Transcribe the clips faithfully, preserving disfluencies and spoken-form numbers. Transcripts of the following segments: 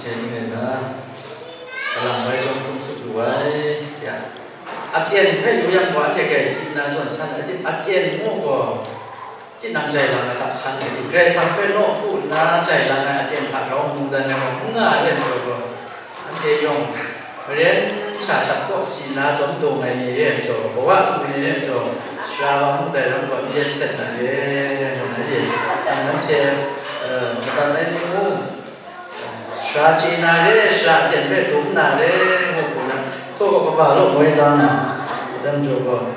Hte ning rai na, kalang bai chyawm hkrum tsup lu ai, ya. Aten hpe yu yang gaw, anhte grai di nna zawn san ai, aten ngu gaw, tinang jai lang ai hta hkan ai, Karai Kasang hpe naw hku nna jai lang ai aten hta grau mungdan ai gaw, n nga ai rai majaw gaw, anhte yawng maren sha shap kaw si nna chyawm dawng ai ni rai majaw gaw, kawa tu ni rai majaw, sara wa mung dai lam gaw, n yet set na re, ngu na ye, nang nanhte, eh, madat ai ni mung, Sara chye na re, sara aten hpe dum na re, ngu hku na, htaw gaw kaba law moi dan na, dan jaw gaw,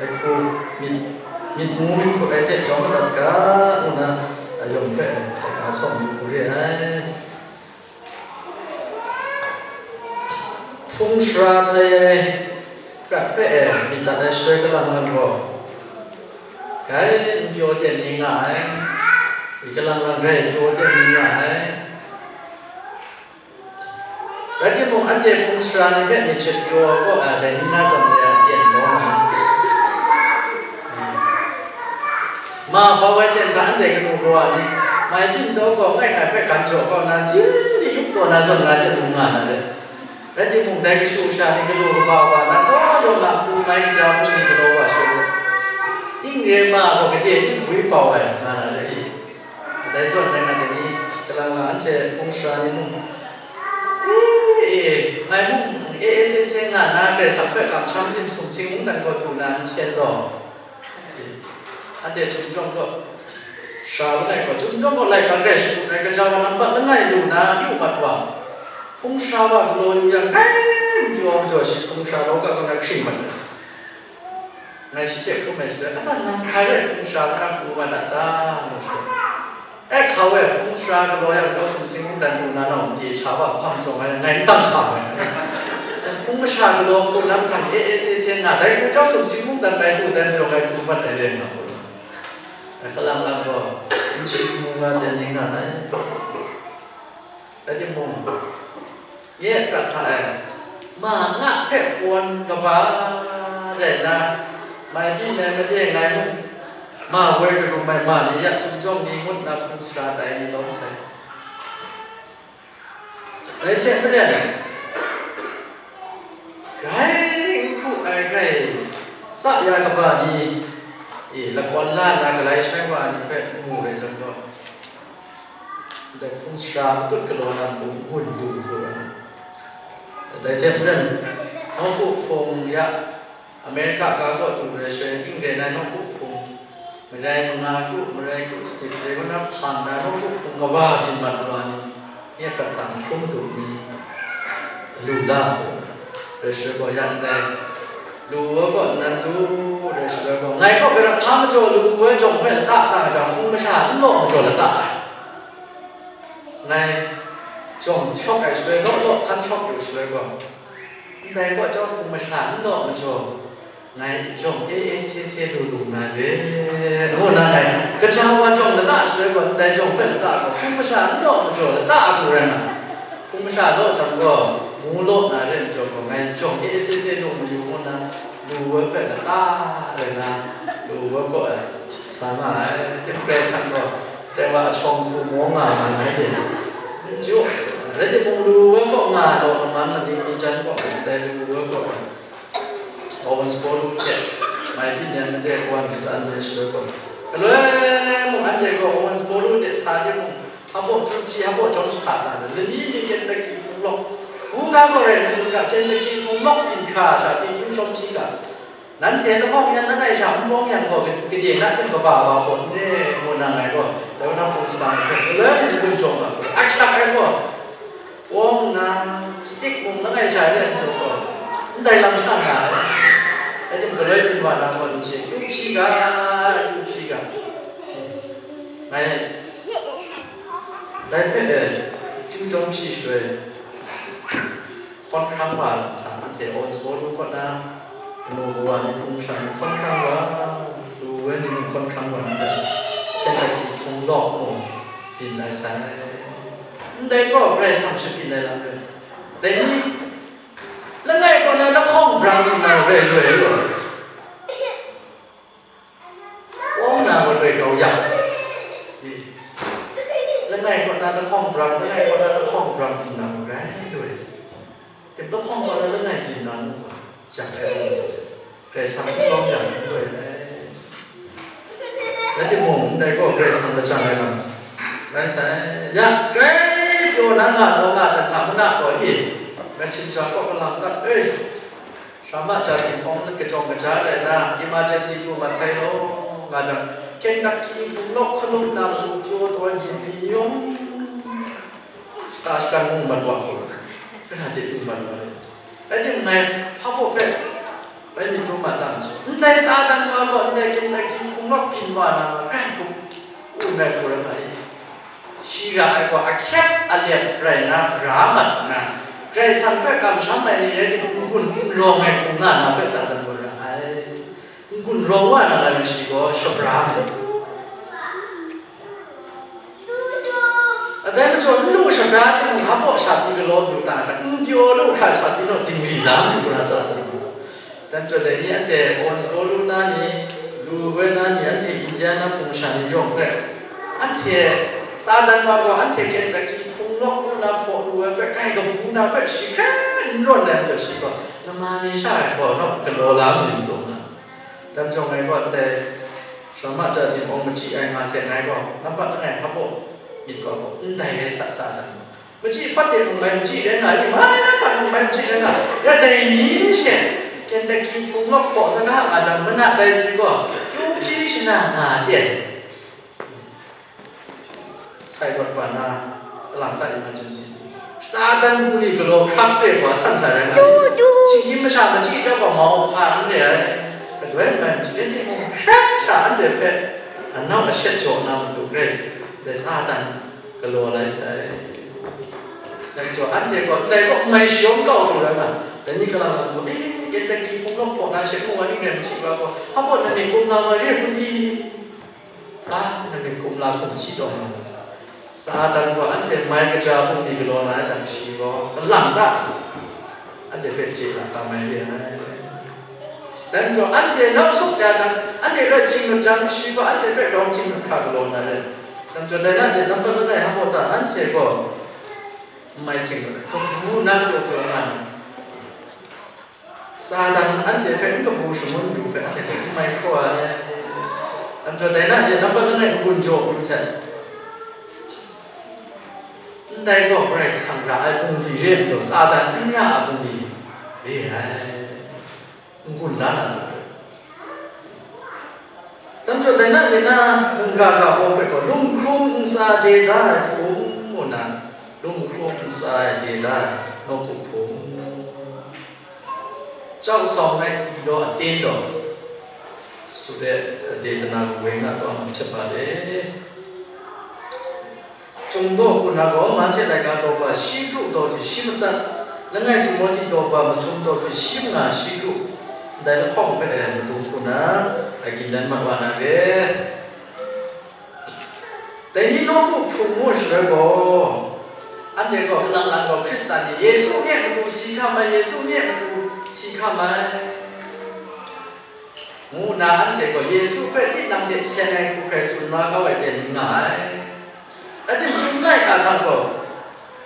ai hku myit, myit mu myit hkut ai hte jawm madat ga, ngu na, ayawng hpe ai hkra sawm yu hku re ai. Hpung sara htai ai prat hpe e myit dat ai shaloi kalang lang gaw, grai n pyaw ten ni nga ai, i kalang lang grai pyaw ten ni nga ai. Rai timung, anhte hpung sara ni hpe myit shet pyaw ai kaw, a, dai ni na zawn re ai aten lawm ai. Ma bau ai ten hta anhte kanu kawa ni, mai byin taw gaw ngai ngai hpe gan jaw kau na, zin di yup taw na zawn nga de, lung nga na re. Rai timung, dai kashu kasha ni galu kaba wa na, taw yawng lam tu mai kaja hpung ni galaw wa shut u. Ning re ma gaw gade htinggwi bau ai, nga na re i. Dai zawn rai nga dai ni, kalang lang anhte hpung sara ni mung, e, e, ngai mung, e, e, se, se nga na, Karai Kasang hpe kamsham tim sumsing mungdan gaw du na n hten law. Anhte Chyumjawng kaw, sara langai gaw, Chyumjawng kaw laika grai shakut ai, gaja wa nampat langai lu na, yu mat wa, hpung sara wa galaw yu yang, grai n pyaw jaw shi, hpung sara law ga kaw na hkring mat ai. Ngai shi hte hkrum ai shaloi, "Ata nang hpa rai hpung sara na pru mat a ta?" ngu shaloi, "Ai hkau e, hpung sara galaw yang chyawm sumsing mungdan pru na nawng made cha wa hpang jawng ai, ngai n dang hkam ai. Hpung masha galaw hku lam hkang e e se se nga, dai hku chyawm sumsing mungdan bai du dan jawng ai pru mat ai rai nga hku. Ai kalang lang gaw, n chyi n mu nga ten ning nga ai." Rai timung, nye prat hta e, ma nga hpe pawn kaba rai nna, mai byin ai made ngai mung, ma woi karum ai ma ni ya Chyumjawng ni ngut nna hpung sara tai ni lawm sai. Dai hte maren, grai n hku ai grai tsa ya kaba ni, e, lakawn la nna galai shai wa ni hpe n mu rai zawn gaw, Ndai hpung sara matut galaw na npu n-gun lu hku ai. Dai hte maren, nawku hpung ya, America ga kaw du rai shaloi, ning rai na nawku hpung, marai manga kru, marai kru sanit rai kaw na hpang na nawku hpung kaba byin mat wa ni, nye prat hta n hkrum du ni, lu la hku ai. Rai shaloi gaw, ya ndai, lu ai kaw nan du, rai shaloi gaw, ngai kaw gara hpa majaw lu ai jawng hpe lata ta ai jang, hpung masha n law majaw lata ai. Ngai jawng shawk ai shaloi, law law hkan shawk yu shaloi gaw, ndai kaw chyawm hpung masha n law majaw, ngai jawng e e se se lu lu na re, ngu na ngai, kaja wa jawng lata shaloi gaw, ndai jawng hpe lata gaw, hpung masha n law majaw lata a hku rai nga, hpung masha law jang gaw, mu law na re majaw gaw, ngai jawng e e se se lu mayu ngu na, lu ai hpe lata rai na, lu ai kaw ai. Sa nga ai, teng Karai Kasang gaw, dai wa a shawng hku maw nga nga ngai e. N chyu, rai timung, lu ai kaw nga law, aman aning ni jan kaw, dai lu ai kaw, Owens Pawlu hte, mai byin yan made kawan katsan ai shaloi gaw, galoi mung anhte gaw Owens Pawlu hte sa timung, hpa baw hpyi, hpa baw jawm shahta na, lani mi Kentucky hpung lawk, buga gaw rai n tsun ga, Kentucky hpung lawk byin hkra sha, byin kyu jawm shi ga, Nanhte lahkawng yan langai sha n bawng yang gaw, gade na tim kaba wa gaw n re, ngu na ngai gaw, dai wa na hpung sa hpe, galoi mung gun jaw nga, ahkyak ai gaw, bawng nna, stick mung langai sha re ai majaw gaw, ndai lam sha nga ai. Rai tim, galoi byin wa na gaw n chye, kyu hpyi ga, kyu hpyi ga. Ngai, dai hpe e, kyu jawm hpyi shaloi, hkawn hkrang wa lam hta, anhte Owens Pawlu kaw na kanu kawa ni hpung sha ni hkawn hkrang wa, lu ai ni mung hkawn hkrang wa nna, Kentucky hpung lawk mung byin ai sai. Ndai gaw Karai Kasang shabyin ai lam rai. Dai ni, langai kaw na lahkawng brang nna rai loi gaw, Pawng na gaw loi grau yang, langai kaw na lahkawng brang, langai kaw na lahkawng brang byin Lahkawng wa na langai byin na nu, yang ai, Karai Kasang n lawm yang n loi ai. Rai timung, ndai gaw Karai Kasang lajang ai lam rai sai. Ya, grai pyaw na nga taw nga dan hta mana gaw i, messenger kaw kalang dat, ei, Sara ma ja htingkawng kajawng kaja rai na, emergency pru mat sai law, nga jang, Kentucky hpung lawk hkalum na matu pyaw taw yin ni yawng, shata shakan mu mat wa hku, kara de tu mat wa rai. Rai timung, ngai hpa baw hpe bai myit dum mat da ma su. Ndai Satan wa gaw ndai Kentucky hpung lawk hpyin wa na nga, grai hku u ngai hku rai nga i. Shi ra ai gaw ahkyep alep rai na bra mat nna, Karai Kasang hpe kamsham ai ni rai timung, n-gun n rawng ai hku nga na hpe Satan gaw ra ai. N-gun rawng wa na lam shi gaw shabra ai. Dai majaw, n lu shabra timung, hpa baw sha pyi galaw lu ta jang, n pyaw lu hkra sha pyi naw, zingri la mu na Satan gaw. Dai majaw dai ni anhte Owens Law lu na ni, lu woi na ni, anhte Indiana hpung masha ni yawng hpe, anhte Satan wa gaw anhte Kentucky hpung lawk lu na hpaw lu ai hpe, grai kabu na hpe shi hkrai n rawn ai majaw, shi gaw lama ni sha ai hpaw nawk galaw la mayu matu nga. Dai majaw ngai gaw ndai sara ma ja htingkawng machyi ai nga hte ngai gaw, nampat langai hpa baw myit gaw, ndai rai sa, Satan. Machyi hpawt de mung ngai machyi rai nga i, mai hpawt mung ngai machyi rai nga, ya dai ni she, Kentucky hpung lawk hpaw sa na a jang, mana tai pyi gaw, kyu hpyi shana nga de. Sai rawt wa na, kalang ta emergency. Satan hpung ni galaw hkrak re wa san sa rai nga i, shinggyim masha machyi chyawm gaw mau hpa n re ai. Galoi ngai machyi rai timung, hkrak sha anhte hpe anau ashet jaw na matu rai, dai Satan galaw lai sai. Dai majaw, anhte gaw ndai kaw n mai shayawng kau lu rai nga, dai ni kalang lang gaw, e, Kentucky hpung lawk hpaw na she mung wa ning rai machyi wa gaw, hpa baw na myit kumla wa re hkun i? A, na myit kumla hkum hti taw nga, Satan gaw anhte mai kaja hpung ni galaw na ai jang, shi gaw kalang ta, anhte hpe chye na tam ai re ai. Dai majaw, anhte nau sup ya jang, anhte loi hting mat jang, shi gaw anhte hpe grawng hting mat hkra galaw na re. Dai majaw, dai na de, nampat langai hpa baw ta, anhte gaw n mai hting mat, kabu na pyaw pyaw nga na. Satan anhte hpe n kabu shangun yu hpe, anhte hpe n mai hkraw ai. Dai majaw, dai na de, nampat langai n-gun jaw lu hte, ndai gaw Karai Kasang ra ai bungli re ai majaw, Satan n ra ai bungli re ai. N-gun la na lu ai. Dai majaw, dai na de na, mungga ga baw hpe gaw, lunghkrung ntsa de da ai hpung, ngu nna, lunghkrung ntsa de da ai nawku hpung, chau sau ngai ti daw aten daw, su de, de tana kawe nga taw hpyit ma le. Chyum daw hku na gaw, Mahte laika daw ba shi kru daw hte shi matsat, langai Timohti daw ba masum daw hte shi manga shi kru, ndai lahkawng hpe matu hku na, a, gindan mat wa na re. Dai ni nawku hpung ngu shaloi gaw, anhte gaw kalang lang gaw Hkristan ni, Yesu nye matu si hkam ai, Yesu nye matu si hkam ai, ngu nna anhte gaw Yesu hpe tinang de seng ai hku hkrai tsun la kau ai ten ni nga ai. Rai timung, chyum laika hta gaw,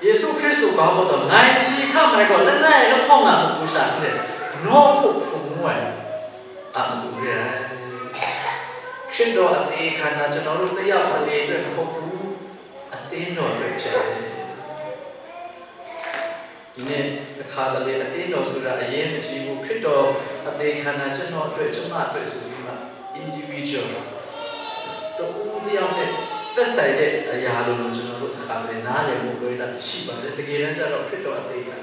Yesu Hkristu ga baw taw, ngai si hkam ai gaw, langai lahkawng a matu sha n rai, nawku hpung ngu ai a matu re ai. Hkrit daw a te hkan na, ကျွန်တော်တို့ တစ်ယောက်တစ်လေအတွက် မဟုတ်ဘူး၊ အသင်းတော်အတွက် ဖြစ်တယ်။ ဒီနေ့ အခါတလေ အသင်းတော်ဆိုတာ အရေးမကြီးဘူး။ ခရစ်တော်အသေခံတာ ကျွန်တော်အတွက်၊ ကျွန်မအတွက်ဆိုပြီးမှ individual တဦးတယောက်နဲ့ သက်ဆိုင်တဲ့အရာလိုလို ကျွန်တော်တို့ တခါတလေ နားလည်မှု လွဲတာရှိပါတယ်။ တကယ်တမ်းကျတော့ ခရစ်တော်အသေခံ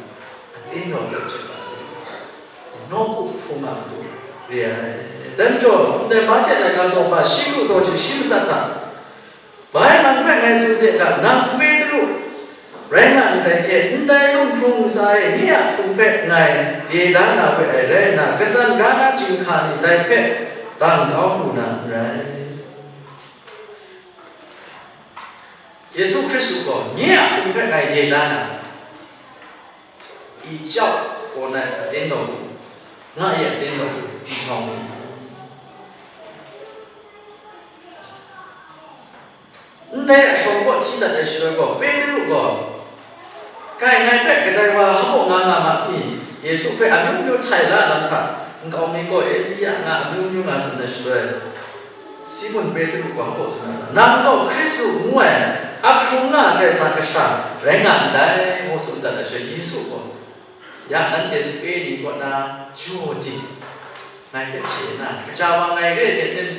အသင်းတော်အတွက် ဖြစ်ပါတယ်။ နော့ကိုဖုံးမှာမတူရရတဲ့ကြောင့် ဒီမှာကျတဲ့ ကတော့ ပါရှိလို့တော့ ရှိမစတာ Bai nang hpe ngai tsun de ga, nang Petru rai nga ndai hte, ndai lunghkrung ntsa e, nye a hpung hpe ngai de da na we ai rai nna, katsan ga na chyinghka ni dai hpe dang kau lu na n rai. Yesu Hkristu gaw nye a hpung hpe ngai de da na, ဒီကြောင့် ပေါ်၌အသင်းတော်ကို ငါ့ရဲ့အသင်းတော်ကို တည်ထောင်မည်။ Ndai a shawng kaw hti dat ai shaloi gaw, Petru gaw Kai ngai hpe kadai wa hpaw nga nga ma pyi, Yesu hpe amyu myu htai la lam hta, nkau mi gaw Elia nga amyu myu nga tsun ai shaloi, Simun Petru gaw hpaw tsun ai, "Nang gaw Hkristu ngu ai, ahkrung nga ai Karai Kasang Kasha rai nga ndai," ngu tsun dat ai shaloi, Yesu gaw, "Ya, nanhte sape ni kaw na jaw di, ngai hpe chye na, kaja wa ngai re ai hte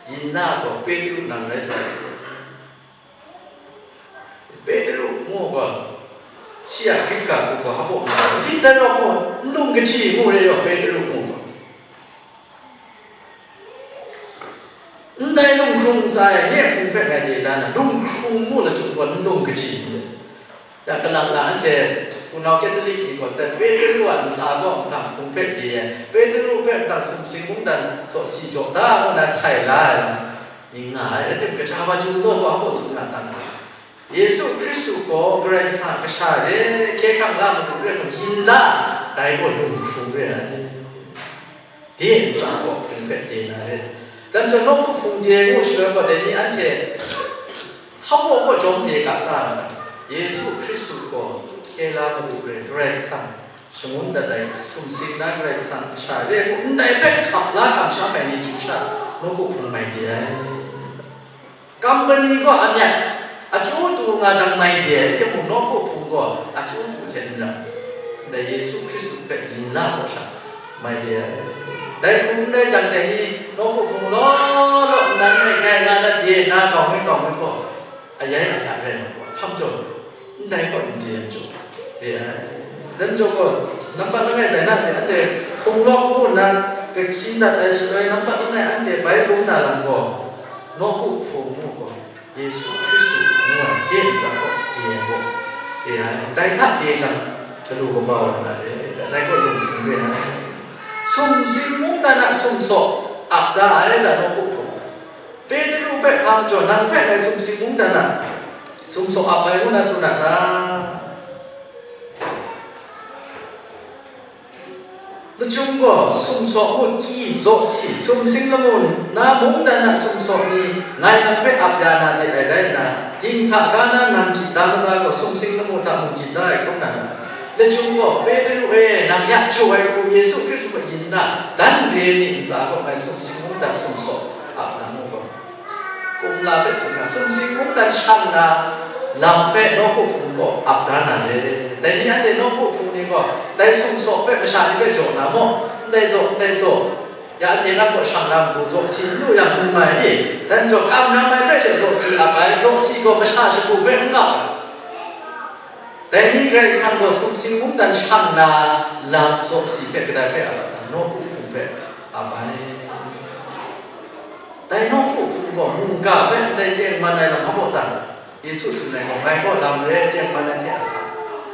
yin na gaw Petru nang rai sai." Petru ngu gaw, shi a Grika hku gaw hpaw nga ai, Peter ngu, nlung kaji ngu re yaw, Petru ngu gaw. Ndai lunghkrung ntsa e, nye hpung hpe ngai de da na, lunghkrung ngu lachyum gaw, nlung kaji ngu re. Ya, kalang na anhte, hpunau Catholic ni gaw, Petru a ntsa gaw mahtang hpung hpe de ai, Petru hpe mahtang sumsing mungdan jaw si jaw da ngu na htai la ai lam ni nga ai, rai timung, kaja wa Chyum daw gaw hpaw tsun nga ta nga, Yesu Hkristu gaw Karai Kasang Kasha re, hkye hkrang la matu re, yin la, dai gaw lunghkrung re ai. De ntsa gaw hpung hpe de na re. Dai majaw, nawku hpung de ngu shaloi gaw, dai ni anhte hpaw gaw jawm de ga ta ai hta, Yesu Hkristu gaw hkye la matu re, Karai Kasang shangun dat ai, sumsing na Karai Kasang Kasha re ai hku ndai hpe hkap la kamsham ai ni chyu sha, nawku hpung mai de ai. Company gaw a myat, a chyu tu nga jang mai de ai, rai timung, nawku hpung gaw a chyu tu hte n rai, ndai Yesu Hkristu hpe yin la gaw sha, mai de ai. Dai hku n rai jang, dai ni nawku hpung law law nnan e grai nga na de na, gau mi gau mi gaw, ayai aya rai na gaw, hpa majaw, ndai gaw n de ai majaw re ai. Dai majaw gaw, nampat langai dai na hte anhte hpung lawk ngu nna kahkyin dat ai shaloi, nampat langai anhte bai bung na lam gaw, nawku hpung ngu gaw, Yesu Hkristu ngu ai de ntsa gaw de ai gaw re ai. Dai hta de jang, galu kaba wa na re, dai gaw lunghkrung re ai. Sumsing mungdan a sumsaw ap da ai da nawku hpung. Petru hpe hpa majaw, nang hpe ngai sumsing mungdan a sumsaw ap ai ngu na tsun a ta? Lachyum gaw sumsaw ngut kyi, zawsi, sumsing lamu na mungdan a sumsaw ni ngai nang hpe ap ya na de ai rai nna, dinghta ga na nang gyit da mada gaw, sumsing lamu hta mung gyit da ai hkrum na. Lachyum gaw, Petru e, nang ya jaw ai hku Yesu Hkristu a yin na dan re ni ntsa gaw ngai sumsing mungdan sumsaw ap na mu gaw, kumla hpe tsun na, sumsing mungdan shang na lam hpe nawku hpung gaw ap da na re. Dai ni anhte nawku hpung ni gaw dai sumsaw hpe masha ni hpe jaw na mu, ndai zaw, ndai zaw, ya anhte nang gaw shang na matu zawsi n lu yang n mai i? Dai majaw, kam ram ai hpe she zawsi ap ai, zawsi gaw masha shagu hpe n ap ai. Dai ni Karai Kasang gaw sumsing mungdan shang na lam zawsi hpe kadai hpe ap ai ta? Nawku hpung hpe ap ai. Dai nawku hpung gaw mungga hpe ndai tengman ai lam hpaw ta? Yesu tsun ai gaw, ngai gaw lam re ai tengman ai hte a sa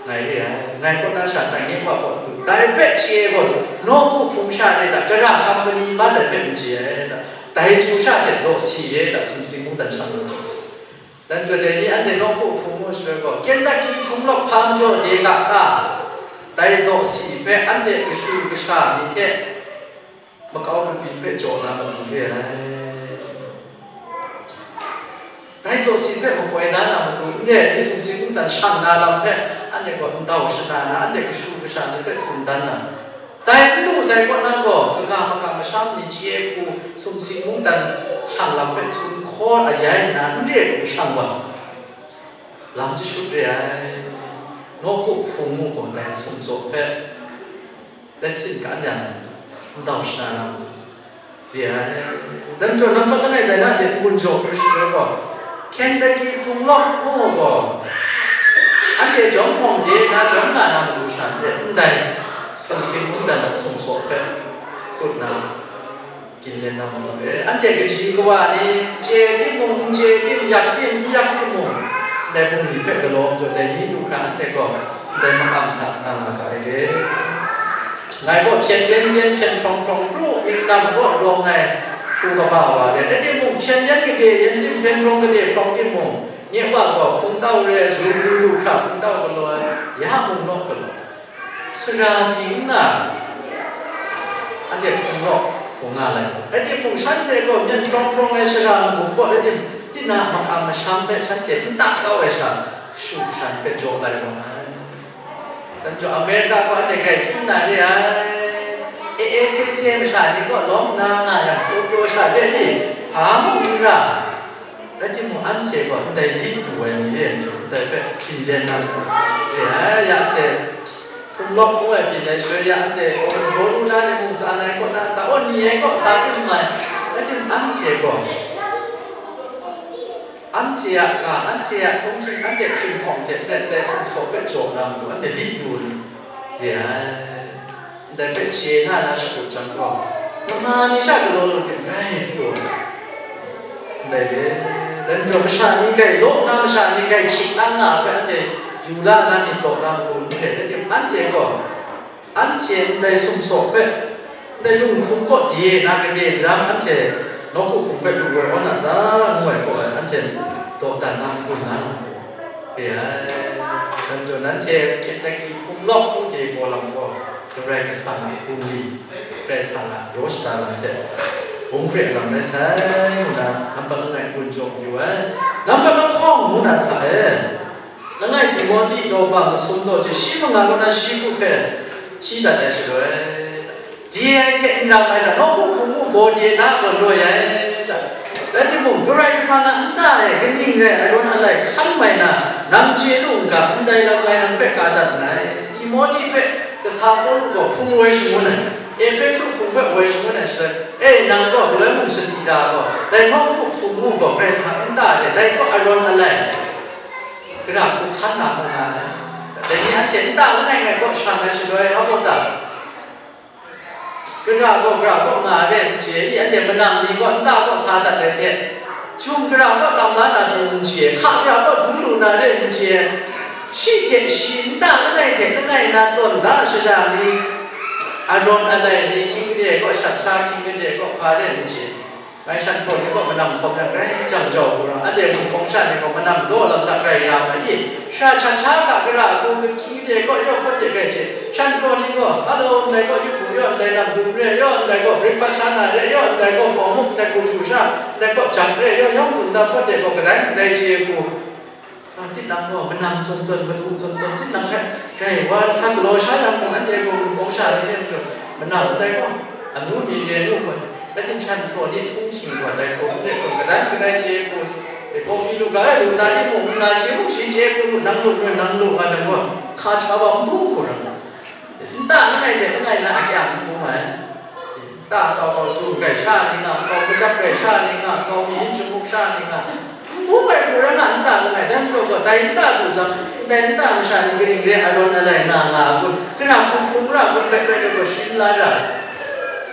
ngai re ai, ngai kaw na sha ngai nye Wa kaw n du, dai hpe chye ai gaw, nawku hpung sha re ta, kara kam kani ma dai hpe n chye ai ta, dai chyu sha she zawsi re ta, sumsing mungdan shang na zawsi. Dan kadai ni anhte nawku hpung mu shaloi gaw, Kentucky hpung lawk hpa majaw de ga ta? Dai zawsi hpe anhte kashu kasha ni hte makau kabyin hpe jaw na matu re ai. Dai zawsi hpe makoi da na matu n re ai, sumsing mungdan shang na lam hpe anhte gaw ndau shana na, anhte kashu kasha ni hpe tsun dan na, dai n lu sai kaw na gaw, kaga maga masham ni chye hku sumsing mungdan shang lam hpe tsun hkaw ayai nna, n re lu shang wa, lam chyashut re ai. Nawku hpung mu gaw dai sumsaw hpe letsin kan ya na matu, ndau shana na matu re ai. Dai majaw, nampat langai dai na de n-gun jaw hkru shajaw gaw, Kentucky hpung lawk ngu gaw, anhte jawm hpawng de na jawm nga na matu sha n rai, ndai sumsing mungdan a sumsaw hpe tut na, ginlen na matu re. Anhte kaji kawa ni chye timung, n chye tim, yak tim, n yak timung, ndai bungli hpe galaw majaw, dai ni du hkra anhte gaw ndai makam hta nga nga ga ai re. Ngai gaw hpyen yen yen hpyen hprawng hprawng kru, ning nam gaw rawng ai hku kaba wa re. Rai timung, hpyen yen gade yen tim, hpyen hprawng gade hprawng timung, nye Wa gaw hpung tau re ai, ju lu lu hkra hpung tau galaw ai, ya mung naw galaw. Sara mi n nga, anhte hpung lawk hpung nga lai. Rai timung, shanhte gaw myen hprawng hprawng ai sara magup kaw, rai tim, tinang makam masham hpe shanhte n tak kau ai sha, kashu kasha ni hpe jaw lai wa ai. Dam jaw America kaw anhte grai hkying na re ai. A A C C masha ni kaw lawm nna nga yang, pyaw pyaw sha re ni, hpa mung n ra. Rai timung, anhte gaw ndai lit lu ai ni re ai majaw, ndai hpe byin len na re ai, ya anhte hkrung lawk ngu ai byin ai shaloi, ya anhte Owensboro na ni mung tsan ai kaw na sa, aw ni ai kaw sa tim mai. Rai timung, anhte gaw, anhte a ga, anhte a htunghking, anhte hpring hpawng hte maren dai sumsaw hpe jaw na matu, anhte lit lu ni re ai. Ndai hpe chye na na shakut jang gaw, mama ni sha galaw lu tim rai pyi ai. Ndai re, dai majaw masha ni grai law na, masha ni grai hkying na nga hpe anhte yu la na myit taw na matu n re, rai tim, anhte gaw, anhte ndai sumsaw hpe, ndai lunghkrung kaw de na gade daram anhte nawku hpung hpe lu ai aw na ta, ngu ai gaw, anhte dawdan na n-gun na matu re ai. Dai majaw nanhte Kentucky hpung lawk hku de gaw lam gaw, Karai Kasang a bungli, Karai Kasang a yaw shada lam hte bung hkre lam rai sai, ngu na nampat langai n-gun jaw yu ai. Nampat lahkawng ngu na hta e, langai Timote daw ba masum daw hte shi manga kaw na shi hku hpe hti dat ai shaloi, di ai hte n ram ai hta, nawku hpung mu gaw de na gaw loi ai hta. Rai timung, Karai Kasang a nta e kaning rai arawn alai hkan mai na, nang chye lu n ga, ndai lam ngai nang hpe ka dat nngai. Timote hpe kasa Pawlu gaw hpung woi shangun ai, Ehpesu hpung hpe woi shangun ai shaloi, e, nang gaw galoi mung sadi da gaw, dai nawku hpung mu gaw Karai Kasang a nta e, dai gaw arawn alai gara hku hkan na mu nga ai. Dai ni anhte nta langai ngai kaw shang ai shaloi, nga gaw ta? Gara gaw gara kaw nga re n chye i, anhte manam ni gaw nta kaw sa dat ai hte, chyum gara kaw tam la na pyi n chye, hka gara kaw du lu na re n chye, shi hte shi nta langai hte langai na tawn da shada ni, arawn alai ni, hkying gade kaw shat sha, hkying gade kaw hpa re n chye. Ngai shan hpraw ni kaw manam hkawm yang grai jang jau hku ra, anhte mung kawng sha ni gaw manam daw lam hta grai ra ma i? Sha shat sha ga gara hku, hkying gade kaw yaw hpawt de grai hte, shan hpraw ni gaw, "Hello, ndai kaw yu hku yaw, ndai lam dum re yaw, ndai kaw breakfast sha na re yaw, ndai kaw bawng mup, ndai kaw htu sha, ndai kaw jang re yaw, yawng tsun da hpawt de gaw kadai kadai chye hku." A, tinang gaw manam zawn zawn, madu zawn zawn, tinang hpe grai wa sa galaw sha yang mung, anhte gaw mung kawng sha ni nem jaw, manam ndai gaw, anu ni re nu gaw, rai tim, shan hpraw ni htunghking gaw dai hku n ret gaw, kadai kadai chye hku, e, kawfi lu ga ai lu na, i mung n nga, shi mung shi chye hku lu, nang lu, nang lu nga jang gaw, hka hta wa n bung hku rai. Nta langai hte langai na akyang n bung ai. Nta nkau, nkau jum grai sha ni nga, nkau kachyap grai sha ni nga, nkau mi yin chyum muk sha ni nga, n bung ai hku rai nga, nta langai, dai majaw gaw, dai nta du jang, ndai nta masha ni kaning re arawn alai nga nga ai kun, gara hku hkrung ra kun, pet pet ai gaw shim la ra ai.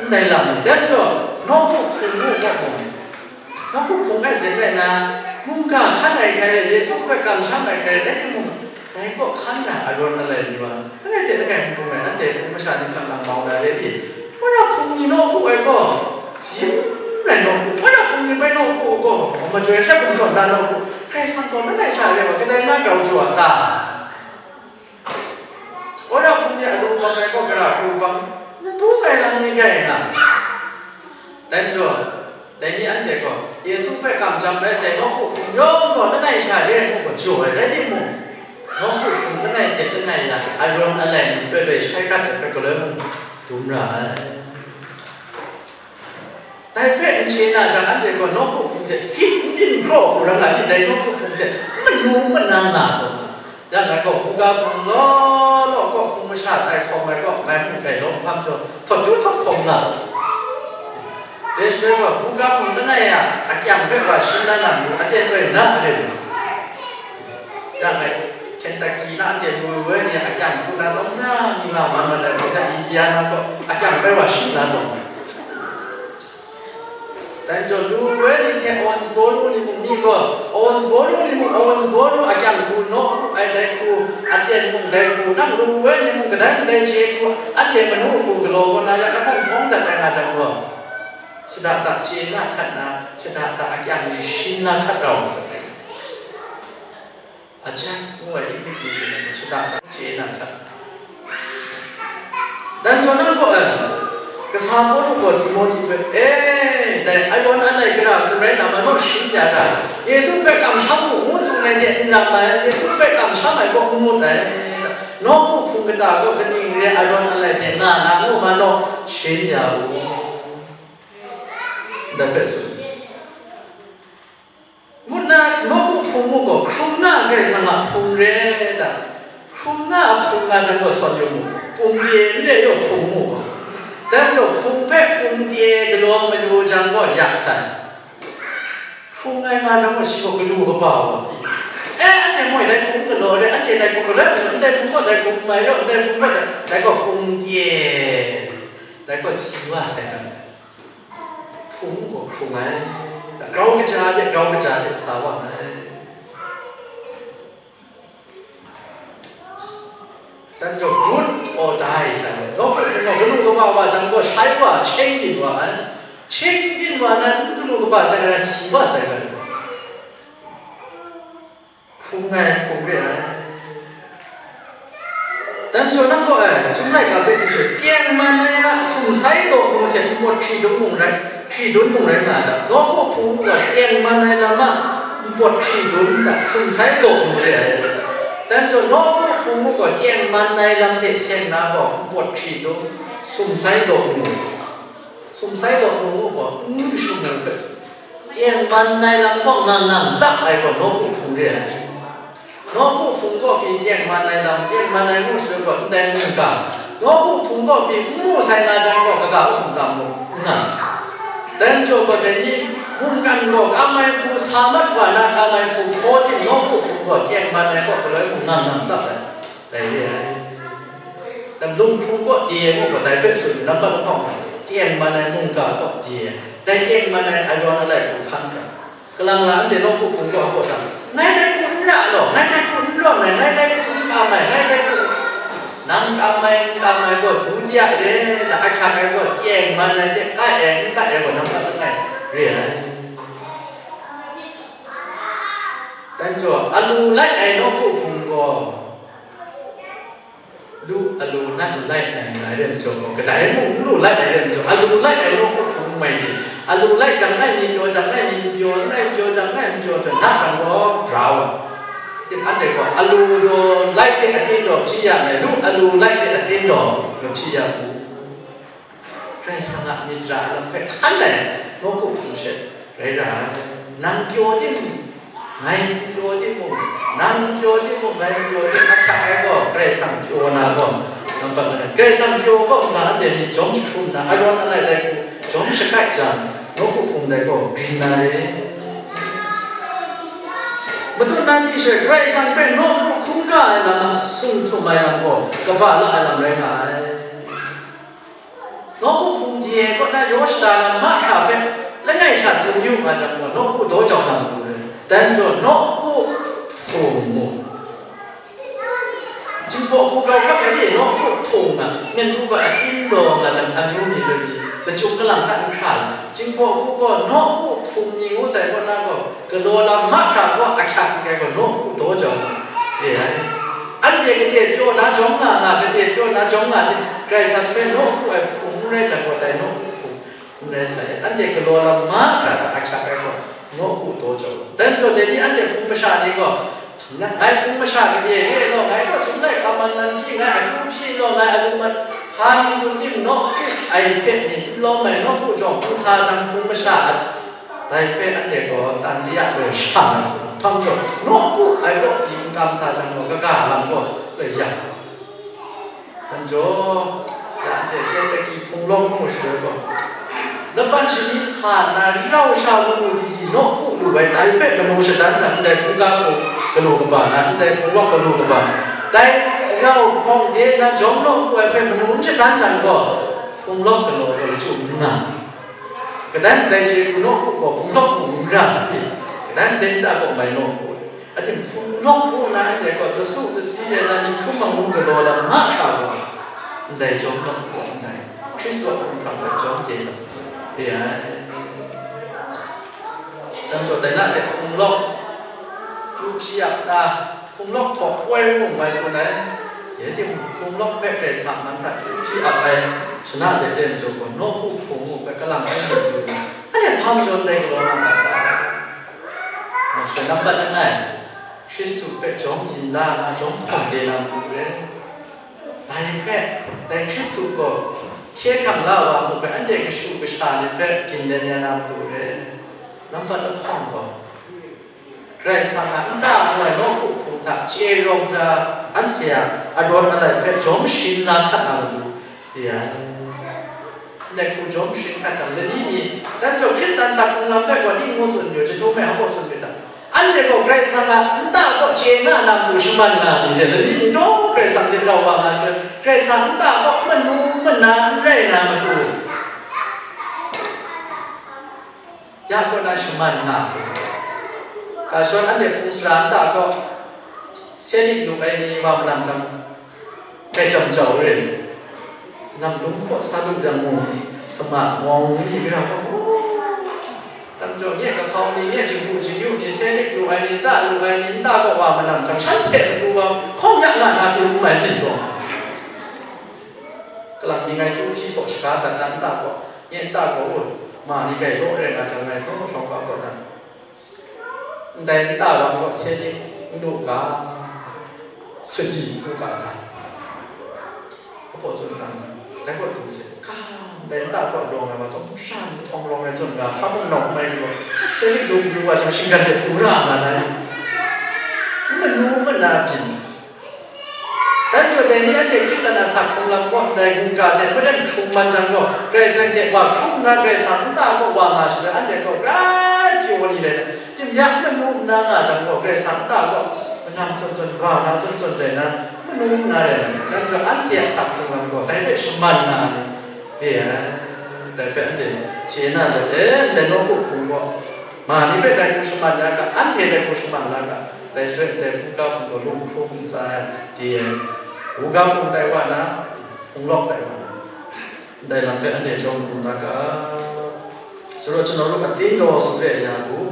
Ndai lam ni, dai majaw, nawku hkrung mu gaw mung, nawku hkrung ai hte rai na, mungga hkan ai hkrai rai, Yesu hpe kamsham ai hkrai rai, rai timung, dai kaw hkan na arawn alai ni wa, langai hte langai n bung ai, anhte hpung masha ni hpe lang mau na re i? Wora hpung ni nawku ai gaw, zim rai nawku, wora hpung ni bai nawku ai gaw, majoi hte gumhpraw na nawku, Karai Kasang gaw langai sha re wa, kadai na grau jaw a ta? Wora hpung ni alu bang ai gaw, gara hku bang, n bung ai lam ni rai nga. Dai majaw, dai ni anhte gaw, Yesu hpe kamsham rai sai, nawku hpung yawng gaw langai sha re ai hku gaw jaw ai rai timung, nawku hpung langai hte langai na arawn alai ni hpe loi shai hkat ai hpe galoi mung dum ra ai. Dai hpe n chye na jang, anhte gaw nawku hpung hte fit n byin hkraw hku rai nga i, dai nawku hpung hte n manu n mana nga taw nga. Ya ngai gaw buga hpung law law gaw, hpung masha tai hkawm ai gaw, ngai mung grai lawm hpang jaw, htawt chyu htawt hkawm nga. Dai shaloi gaw, buga hpung langai a akyang hpe wa shim la na matu, aten loi na a re. Ya ngai Kentucky na anhte lu woi ni a akyang hku na tsawm na mi nga man mat ai, hpung na Indiana gaw akyang hpe wa shim la taw. Dai majaw, lu woi ni hte Owensboro ni mung mi gaw, Owensboro ni mung Owensboro akyang hku naw hku ai dai hku, aten mung dai hku, nang lu woi ni mung kadai kadai chye hku, anhte manu hku galaw kaw na yang, ahkang hpawng dat ai nga jang gaw, shada da chye na hkat na, shada da akyang ni shim na hkat rau masat ai. Adjust ngu ai English ni hte shada na chye na hkat. Dan jaw nang gaw, eh, kasa Pawlu gaw Timote hpe, eh, dai, ai gaw na lai gara hku rai na ma, naw shim ya ga, Yesu hpe kamsham mu, ngu tsun ai hte n ram ai, Yesu hpe kamsham ai gaw n ngut ai, nawku hpung kata gaw kaning re ai, arawn alai hte nga na ngu ma law, shin ya u. Ndai hpe tsun. Ngu nna, nawku hpung mu gaw, hkrung nga ai Karai Kasang a hpung re ai ta? Hkrung nga ai hpung nga jang gaw, sawn yu mu, pungde n re yaw hpung mu gaw. Dan jaw, hpung hpe pungde galaw mayu jang gaw, yak sai. Hkrung ai nga jang gaw, shi gaw galu kaba wa. E, anhte moi dai hpung galaw re, anhte dai hpung galaw, ndai hpung gaw dai hpung mai yaw, ndai hpung gaw dai, dai gaw pungde, dai gaw si wa sai jang. Hpung gaw hkrung ai, grau kaja de, grau kaja de sa wa ai. Dan jaw, root or die sha, nawku hpung gaw galu kaba wa jang gaw, shai wa, chyen byin wa ai. Chyen byin wa nan, n galu kaba sai ga, si wa sai ga. Hkrung ai hpung re ai. Dan jaw, nang gaw, e, Chyum laika hpe di sha, tengman ai a sumsai daw nu hte npawt hkri dun mung rai, hkri dun mung rai nga ta? Nawku hpung gaw tengman ai lam a npawt hkri dun hta sumsai daw nu re ai. Dan jaw, nawku hpung gaw tengman ai lam hte seng na gaw npawt hkri dun, sumsai daw nu, sumsai daw nu gaw n shung ai hpe tsun. Tengman ai lam kaw ngang ngang tsap ai gaw nawku hpung re ai. Nawku hpung kaw pyi tengman ai lam, tengman ai ngu shaloi gaw ndai mungga, nawku hpung kaw pyi n mu sai nga jang gaw, kaga hkum tam mu, n nga sai. Dan jaw gaw, dai ni mungkan gaw kam ai hku sa mat wa na, kam ai hku hkaw tim, nawku hpung gaw tengman ai kaw galoi mung ngang ngang tsap ai. Dai re ai. Dan lunghkrung kaw de ai mung gaw, dai hpe tsun, nampat lahkawng, tengman ai mungga kaw de ai. Dai tengman ai, arawn alai hku hkan sa. Kalang la anhte nawku hpung kaw hpaw jang, ngai dai hku n ra law, ngai dai hku n rawn ai, ngai dai hku n kam ai, ngai dai hku, nang kam ai, n kam ai gaw, du de a re, na ahkyak ai gaw, tengman ai de, kat ai, n kat ai gaw, nampat langai re ai. Dan jaw, alu lai ai nawku hpung gaw, lu alu nat lu lai nai nga ai re majaw gaw, kadai mung n lu lai ai re majaw, alu lai ai nawku hpung mai di, alu lai jang ngai myit pyaw, jang ngai myit pyaw, ngai pyaw jang ngai myit pyaw, jang na jang gaw bra wa. Tip anhte gaw, alu daw lai hpe atin daw hpyi ya ai, lu alu lai hpe atin daw mahpyi ya u. Karai Kasang a myit ra ai lam hpe hkan ai nawku hpung she rai ra ai. Nang pyaw tim, ngai n pyaw timung, nang n pyaw timung, ngai n pyaw tim, ahkyak ai gaw, Karai Kasang pyaw na gaw, nampat langai. Karai Kasang pyaw gaw, nta anhte myit jawm jahkrum nna, arawn alai dai hku jawm shakai jang, nawku hpung dai gaw, grin na re. Matut na di shaloi, Karai Kasang hpe nawku hkungga ai lam a sung htum ai lam gaw, kaba la ai lam rai nga ai. Nawku hpung de ai kaw na yaw shada lam mahkra hpe langai sha tsun yu nga jang gaw, nawku daw jau na matu re. Dan jaw, nawku hpung mu. Jinghpaw hku grau hkrak ai ni, nawku hpung nga, nmen hku gaw atin daw nga jang, amyu mi loi mi, lachyum kalang hta n hkra ai. Jinghpaw hku gaw nawku hpung ni ngu sai kaw na gaw, galaw lam mahkra gaw ahkyak hte gaw nawku daw jau na re ai. Anhte gade pyaw na jawm nga nga, gade pyaw na jawm nga ni, Karai Kasang hpe nawku ai hpung n rai jang gaw, dai nawku hpung n rai sai. Anhte galaw lam mahkra hta ahkyak ai gaw, nawku daw jau. Dai majaw, dai ni anhte hpung masha ni gaw, ngai hpung masha gade re law, ngai gaw Chyum laika man man hti, ngai akyu hpyi law, ngai alu man hpa mi tsun tim, nawku ai hpe myit n lawm ai, nawku jawng n sa jang hpung masha a, dai hpe anhte gaw tan di a loi sha na, hpang jaw, nawku ai kaw pyi n kam sa jang gaw, kaga lam gaw loi ya. Dan jaw, ya hte Kentucky hpung lawk mu shaloi gaw, laban shani sa nna rau sha mu mu di di nawku lu ai, dai hpe manu shadan jang, ndai hpung ga hpung galu kaba na, ndai hpung lawk galu kaba na, dai rau hpawng de na jawm nawku ai hpe manu n shadan jang gaw, hpung lawk galaw gaw lachyum n nga. Kadai kadai chye hku nawku gaw hpung lawk hpung n ra ai, kadai kadai nta gaw mai nawku ai. Ating hpung lawk ngu na anhte gaw, tasu tasi e na myit hkrum mahkrum galaw lam mahkra gaw, ndai jawm lawk gaw ndai, Hkristu a hkum hkrang hpe jawm de lam re ai. Dang jaw, dai na hte hpung lawk, kyu hpyi ap ta, hpung lawk hpaw poi mung mai tsun ai. Rai timung, hpung lawk hpe Karai Kasang a man hta kyu hpyi ap ai shana de re majaw gaw, nawku hpung mu hpe kalang ai mu kyu na, anhte hpa majaw ndai galaw na nga ta? Nang shaloi nampat langai, Hkristu hpe jawm yin la na, jawm hpawng de na matu re. hpe, dai Hkristu gaw hkye hkrang la wa mu hpe, anhte kashu kasha ni hpe gindin ya na matu re. Nambat lahkawng gaw, Karai Kasang a nta ngu ai nawku hpung hta chye rawng hkra, anhte a arawt alai hpe jawm sharin la hkrat na matu re ai. Ndai hku jawm sharin hkrat jang, lani mi, dan jaw Hkristan sa hkrung lam hpe gaw ning ngu tsun yu, jahtum e hpa tsun myit dai. Anhte gaw Karai Kasang a nta kaw chye nga na matu shaman nga ni hte, lani mi taw Karai Kasang hte rau wa nga shaloi, Karai Kasang nta kaw manu mana n rai na matu, ya kaw na shaman nga. Ga shawng anhte hpung sara nta kaw, Selik lu ai ni wa malang jang, Dai jang jau re, namdum kaw sa lu yang mung, sama wang ni gara gaw, tam jaw nye kahkau ni, nye jingku jingyu ni, Selik lu ai ni, tsa lu ai ni, nta kaw wa manam jang, shanhte matu wa hkawng ya nga na pyi n mai byin taw. Kalang mi ngai tu hpyi saw shaga dat na nta kaw, nye nta kaw, ma ni gai law rai nga jang ngai taw, shawng kau taw dan. Ndai nta wa gaw Selik n lu ga, sadi n lu ga ta? Apaw tsun tang, dai gaw du hte, ga, ndai nta gaw rawng ai wa chyawm, hpung sha ni htawng rawng ai chyawm ga, hpa mung nawk n mai lu gaw, Selik lu n lu wa jang, shinggan de hpu ra nga na ni? N manu n mana byin. Dan jaw dai ni anhte Hkristan a sa hkrung lam kaw ndai mungga hte maren hkrung man jang gaw, Karai Kasang hte wa hkrum nna, Karai Kasang nta kaw wa nga shaloi, anhte gaw grai pyaw ni rai na, tim ya n manu nna nga jang gaw, Karai Kasang nta kaw manam zawn zawn, wa na zawn zawn rai na, n manu nna rai na, dan jaw anhte a sa hkrung lam gaw dai hpe shaman na ni re ai. Dai hpe anhte chye na let e, ndai nawku hpung gaw, ma ni hpe dai hku shaman ya ga, anhte dai hku shaman la ga, dai shaloi ndai buga hpung gaw lung hkrum ntsa ai, di ai, buga hpung tai wa na, hpung lawk tai wa na, ndai lam hpe anhte jawm hkum la ga. ဆိုတော့ ကျွန်တော်တို့အသင်းတော်ဆိုတဲ့အရာကို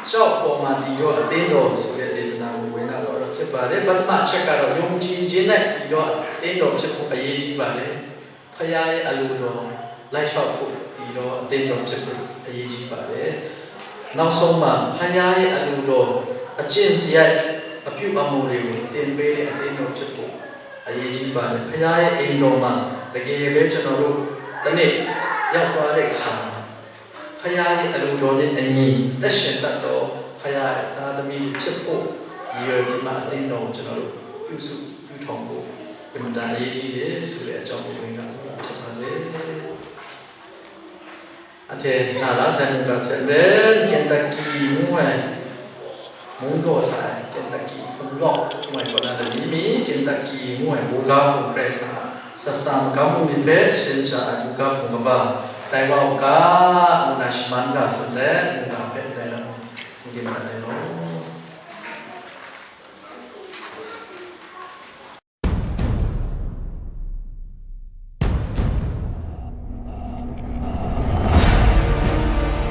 ကျောက်ပေါ်မှာတည်သောအသင်းတော်ဆိုတဲ့ဒေသနာကိုဝင်လာတော့ဖြစ်ပါတယ်။ ပထမအချက်ကတော့ယုံကြည်ခြင်းနဲ့တည်သောအသင်းတော်ဖြစ်ဖို့အရေးကြီးပါတယ်။ ဖခင်ရဲ့အလိုတော်လိုက်လျှောက်ဖို့တည်သောအသင်းတော်ဖြစ်ဖို့အရေးကြီးပါတယ်။ နောက်ဆုံးမှာဖခင်ရဲ့အလိုတော်အကျင့်စရိုက်အပြုအမူတွေကိုသင်ပေးတဲ့အသင်းတော်ဖြစ်ဖို့အရေးကြီးပါတယ်။ ဖခင်ရဲ့အိမ်တော်မှာတကယ်ပဲကျွန်တော်တို့တစ်နေ့ရောက်သွားတဲ့အခါမှာ ဖခင်ရဲ့အလိုတော်နဲ့အညီအသက်ရှင်တတ်သောဖခင်ရဲ့သားသမီးတွေဖြစ်ဖို့ရည်ရွယ်ပြီးမှအသင်းတော်ကိုကျွန်တော်တို့ပြုစုပြုထောင်ဖို့အင်မတန်အရေးကြီးတယ်ဆိုတဲ့အကြောင်းကိုဝင်ကပြောတာဖြစ်ပါတယ်။ အထက်နာလာဆိုင်မှုကထက်တဲ့ကင်တက်ကီမူဝဲ မုန်းတော်ထိုင် ကင်တက်ကီဖုန်လော့ မွဲ့ကော်နာတလီမီ ကင်တက်ကီမူဝဲဘူဂါဖုန်ရဲစာ စစတမ်ကမ်မူမီဖဲ စင်စာအဘူဂါဖုန်ကပါ တိုင်ဝမ်က မူနာရှမန်ဂါဆိုတဲ့ မူနာဖဲ တိုင်ရမ် ကင်တက်လဲလော့